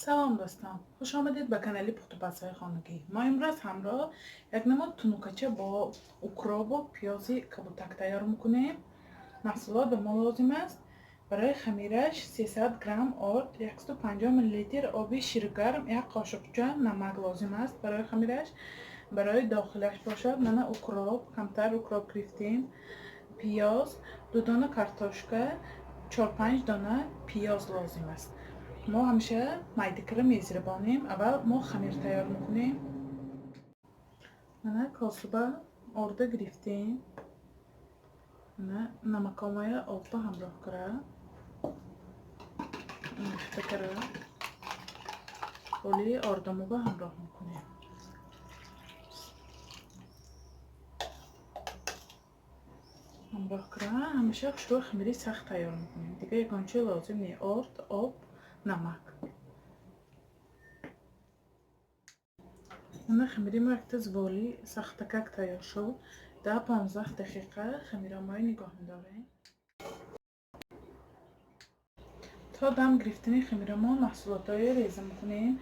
Салом дӯстон, хуш омадед ба канали пухтупазҳои хонагӣ. Мо имрӯз ҳамроҳ як намуд тунукача бо укробу пиёзи кабутак тайёр мекунем. Маҳсулот ба мо лозим аст. Барои хамираш 300 грамм орд, 150 мл оби ширгарм, як қошуқча намак лозим аст барои хамираш. Барои дохилаш бошад мана укроп, камтар укроп гирифтем, пиёз, 2 дона картошка, 4-5 дона пиёз лозим аст. Мо ҳамеша майдакара мезирбонем. Аввал мо хамир тайёр мекунем. Мана косуба орда гирифтем. Мана намакомая обба ҳамроҳ кара. Омехта кара. Оли ордамоба ҳамроҳ мекунем. Ҳамроҳ кара. Ҳамеша хушрӯ хамири сахт тайёр мекунем. Дига ягон чиз лозим не. Орд, об, намак. Мана хамири мо якта зволи сахтакак тайёр шуд. 10-15 дақиқа хамирамои нигоҳ медорем. То дам гирифтани хамирамо маҳсулотҳое реза мекунем.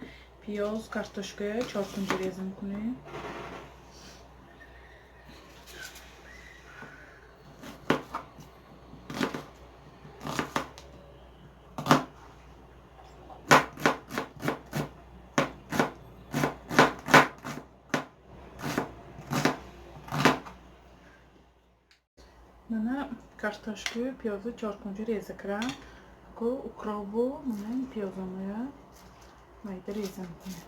Пиёз, картошка чоркунҷа реза мекунем. Мана картошкаю пиёзу чоркунҷа реза кардам. Ку укробу мана пиёзомоя майда реза мекунем.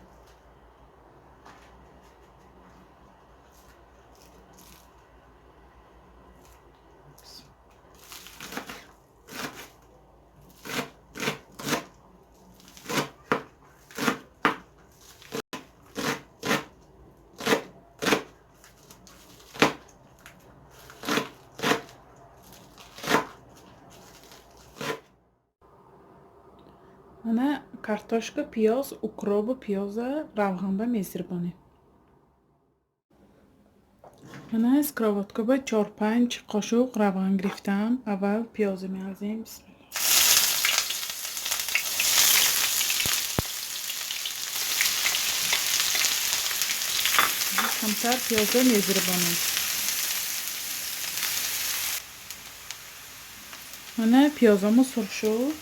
Мана картошка, пиёз, укробу пиёза равғанба мезирбонем. Мана сковородкаба 4-5 қошуқ равған гирифтам. Аввал пиёза меалзем. Бисмилла. Камтар пиёза мезирбонем. Мана пиёзамо сурх шуд.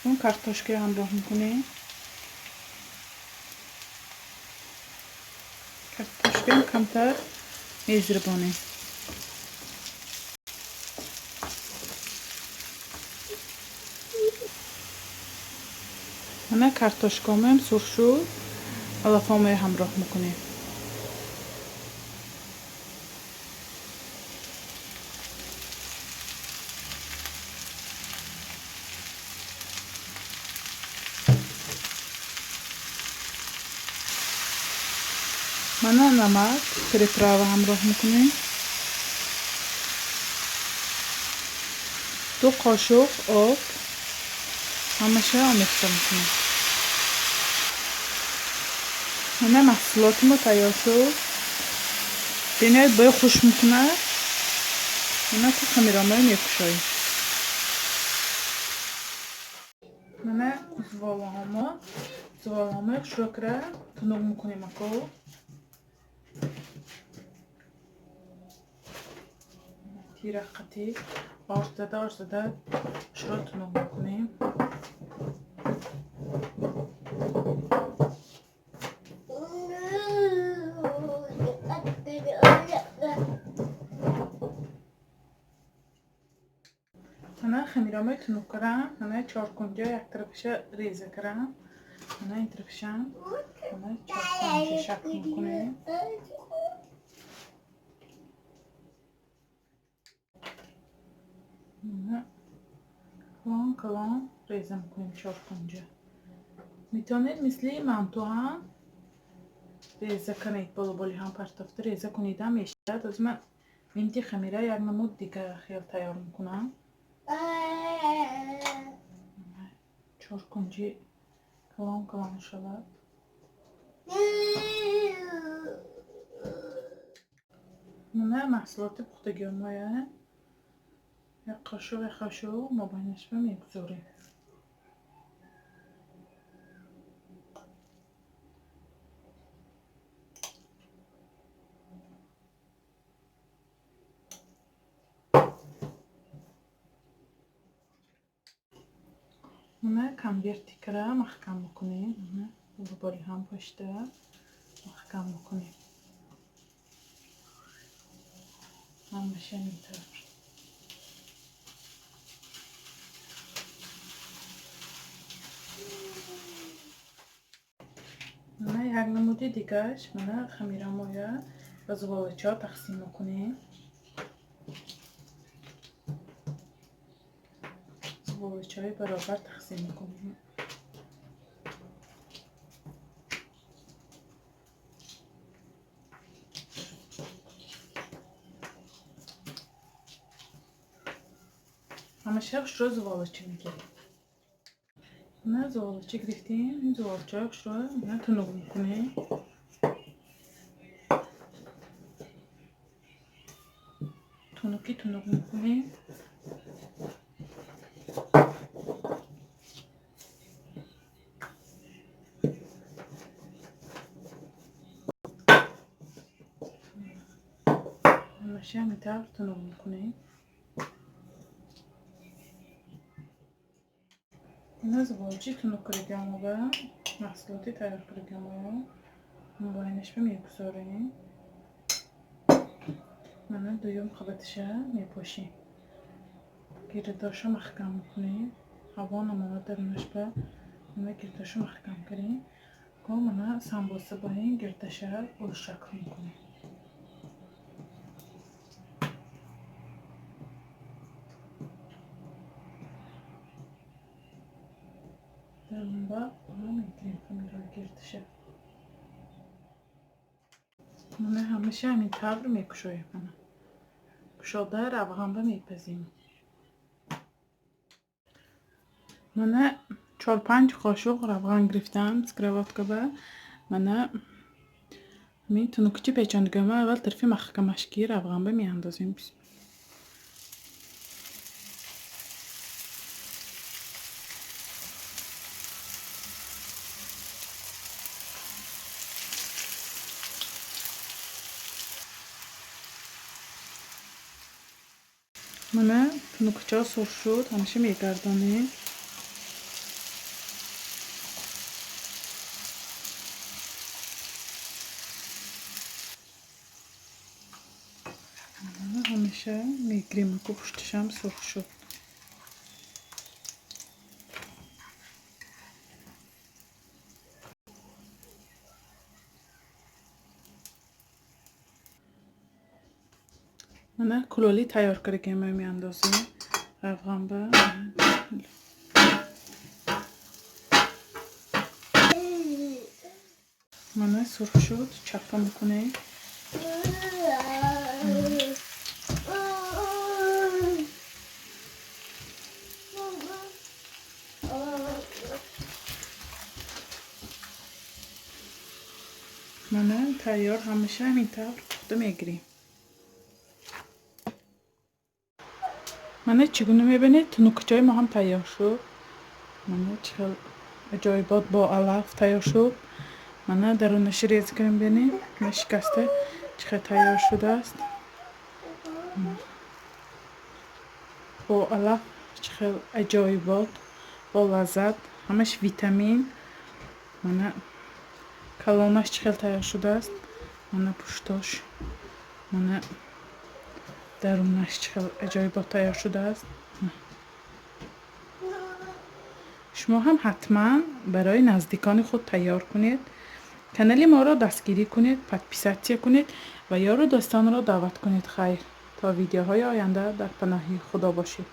Он картошкаро ҳамроҳ мекунем. Картошкаам камтар мезирбонем. Мана картошкаомоям сурх шуд. Алафомоя ҳамроҳ мекунем. Мана намак, приправа ҳамроҳ мекунем. 2 қошуқ об ҳамаша омехта мекунем. Мана маҳсулоти мо тайёр шуд. Бениҳоят бӯи хуш мекунад. Мана ку хамироморо мекушоем. Мана зуволаҳомо, зуволаҳомои хушрӯ кара тунук мекунем аку. Тира қати орд зада хушрӯ тунук мекунем. Мана хамиромои тунук кардам. Мана чоркунҷа як тарафаша реза кардам. Мана ин тарафашам. Мана чоркунҷа шакл мекунем. Мана калон калон реза мекунем чоркунҷа. Метавонед мисли манту ҳам реза кунед, болоболи ҳам партофта реза кунед ҳам мешавад. Ҳозир ман минти хамира як намуд дига хел тайёр мекунам. Чоркунҷи калон калон шавад. Мана маҳсулоти пухтагиомоя як қошуқ як қошуқ мобайнашба мегузорем. Мана конвертикра маҳкам мекунем. Бори ҳам пошта маҳкам мекунем. Ҳамаша ҳамин. Мана як намуди дигаш, мана хамирамоя ба зуволачаҳо тақсим мекунем. Зуволачаҳои баробар тақсим мекунем. Ҳамаша хушрӯ зуволача мегирем. Мана зуволача гирифтем, ин зуволачаҳои хушрӯ мана тунук мекунем. Тунуки тунук мекунем. Ҳамаша ҳамин тавр тунук мекунем. Ина зуволачи тунук кардагиамова маҳсулоти тайёр кардагиамова мубайнашба мегузорем. Мана дуюм қабатиша мепошем. Гирдоша маҳкам мекунем. Ҳаво намонад дарунашба. Мана гирдоша маҳкам кардем. Ко мана самбоса бо ин гирдаша гулшакл мекунем. Дарунба мегирем хамирҳои гирдиша. Мана ҳамаша ҳамин тавр мекушоем. Мана кушода равғанба мепазем. Мана 4-5 қошуқ равған гирифтам сковородкаба. Мана ҳамин тунукчи печондагиама аввал тарафи маҳкамашки равғанба меандозем. Мана тунукчаҳо сурх шуд, ҳамаша мегардонем. Ҳамеша мегирем, ку пуштишам сурх шуд. Мана кулоли тайёр кардагиама меандозем равғанба. Мана сурх шуд, чаппа мекунем. Мана тайёр, ҳамаша ҳамин тавр пухта мегирем. Мана чӣ гуна мебинед, тунукчаҳои мо ҳам тайёр шуд. Мана чӣ хел аҷоибот бо алаф тайёр шуд. Мана дарунаши рез кардем, бинед, мана шикаста чӣ хел тайёр шудааст. Бо алаф чӣ хел аҷоибот, бо лаззат, ҳамаш витамин. Мана калонаш чӣ хел тайёр шудааст. Мана пуштош, мана дарунаш чӣ хел аҷоибот тайёр шудааст. Шумо ҳам ҳатман барои наздикони худ тайёр кунед. Канали моро дастгирӣ кунед, подписатсия кунед ва ёру дӯстонро даъват кунед. Хайр, то видеоҳои оянда дар паноҳи Худо бошед.